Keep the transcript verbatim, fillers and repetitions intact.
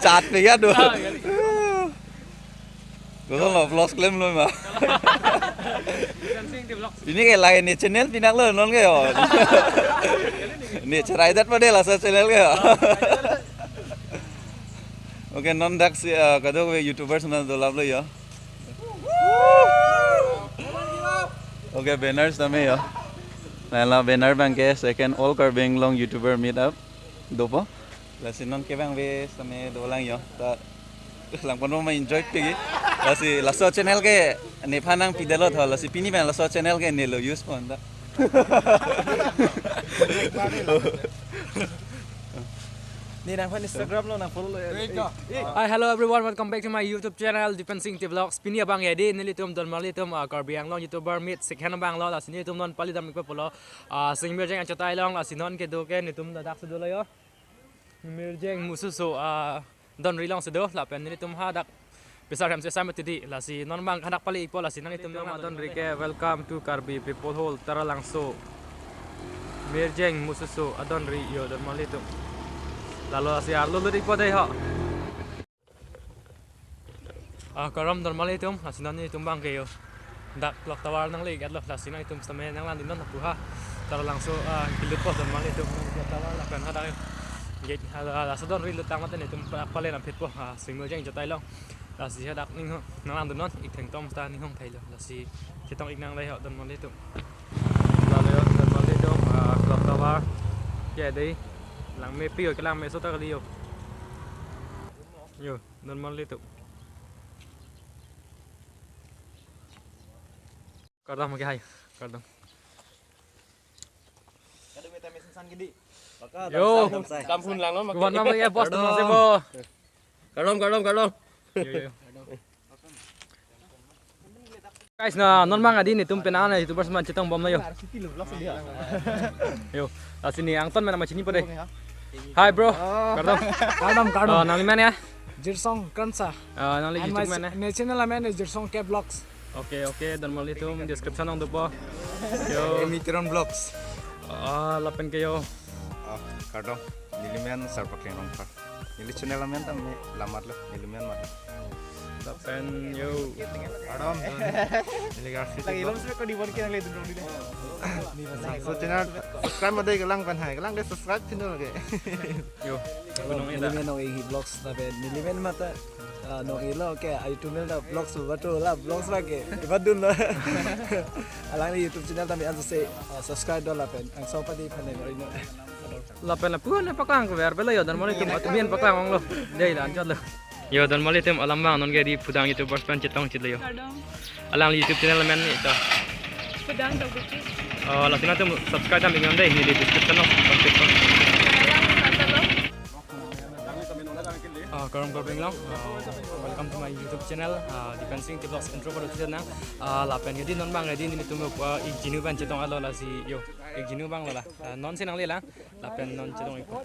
Chat pe ya do. Kosonlo vlogs klemlo ma. Ini ke lake ne channel pinaklo non ke yo. Ne cherai dat pa de laso channel ke yo. Okay, non dak si, ah, kadokave YouTubers na dolaplo yo. Okay, banners tame yo. Lahenlo banner abangke second All Karbi Anglong YouTuber Meet Up dopo. Lasi non kevangve tame dolang yo. Ta langpon ma enjoy pegi. Lasi laso channel ke nephan nangpidetlo tho. Lasi pini pen laso channel ke nelo use pon ta. Ne nangphan Instagram lo nang follow lo. Eh, eh. Hi, hello everyone, welcome back to my YouTube channel, Dipen Sing T Vlogs. Pini abang ya di nelitum don marlitum, ah, Karbi Anglong YouTuber Meet second abanglo, lasi nelitum non pali dam ikpo pulo, ah, Sing Mirjeng Anchot Ailong, lasi non kedo ke netum dadak si dolo yo. Mirjeng Mususo, ah, donri along si do, lapen nelitum hadak pisar hem sesam tidi, lasi non abang hadak pali ikpo, lasi nanglitum nang donri ke, "Welcome to Karbi People Hall, Taralangso." Mirjeng Mususo adonri yo don marlitum. Lalo lasi arlo lut ikpo dei ho. Ah, kardom don marlitum, lasi non nelitum abangke yo. Dak Clock Tower nangle iklo, lasi nanglitum sitame nanglangdun non pu ha. Taralangso, ah, kelut po don marlitum, Clock Tower lapen hadak yo. Gate, ah, ah, laso donri lut tang mate netum pa-, palen aphi po, ah, Sing Mirjeng Anchot Ailong. Lasi hadak ning ho, nanglangdun non, ik thengtom sita ning hong thailo. Lasi chetong ik nang dei ho don marlitum. Lalo yo, don marlitum, ah, Clock Tower. Ya dei, langme pi yo, kelang meso ta kali yo. Yo, don marlitum. Kardom ke hai, kardom. Yo. Kam phun lang non, mak. Kuvan nama ya bos teman sebo. Kardom, kardom, kardom. Yo, yo. Guys, na non abang adi netum penang na YouTubers man chetong bomlo yo. Yo, lasi ne angton mana ma chini po dei. Hi bro. Oh. Kardom. Kardom, kardom. Oh, nangli amen ya? Jirsong Kransa. Ah, nangli And my YouTube amen ya? Ne channel amen Jirsong K Vlogs. Okay, okay, don marlitum description along dopo. Yo. Emi Teron Vlogs. Ah, lapen ke yo. Ah, kardom. Neli amen Sarpakleng Rongphar. Neli channel amen tame lamat lo, neli amen mat lo. Lapen yo. Kardom. Neli Garfi. Lagi lom sih kok di bawah kita ngeliat dulu dulu. So channel subscribe made kelang pen hai, kelang dei subscribe channel ke. Yo. Gunung Neli Indah. Amen Nong Ing Hi Vlogs, lapen neli amen mata, ah, Nong Ilo ke, YouTube channel ta vlogs ba to la vlogs ba ke. Ibat dunlo. Alangli YouTube channel tame anso se, ah, subscribe do lapen angsong padi phan nang ori no. Lapen lapu ne paklang kever pelo yo don marlitum, atumen paklang onglo. Dei la anchot lo. Yo don marlitum, alam abang non ke di Phudang YouTubers pen chetong chitlo yo. Kardom. Alangli YouTube channel amen ita. Phudang Dogbuki. Oh, lasi nangtum subscribe dam iknon dei, neli description along. Alang kata lo. Ah, kardom kardom lang. Ah, welcome to my YouTube channel, ah, Dipen Sing T Vlogs intro ko channel nang. Ah, lapen ke di non abang ke di nelitum, ah, ik jinu pen chetong alo lasi yo. Ik jinu abang lo la. Ah, non si nangle lang. Lapen non chetong ikpo.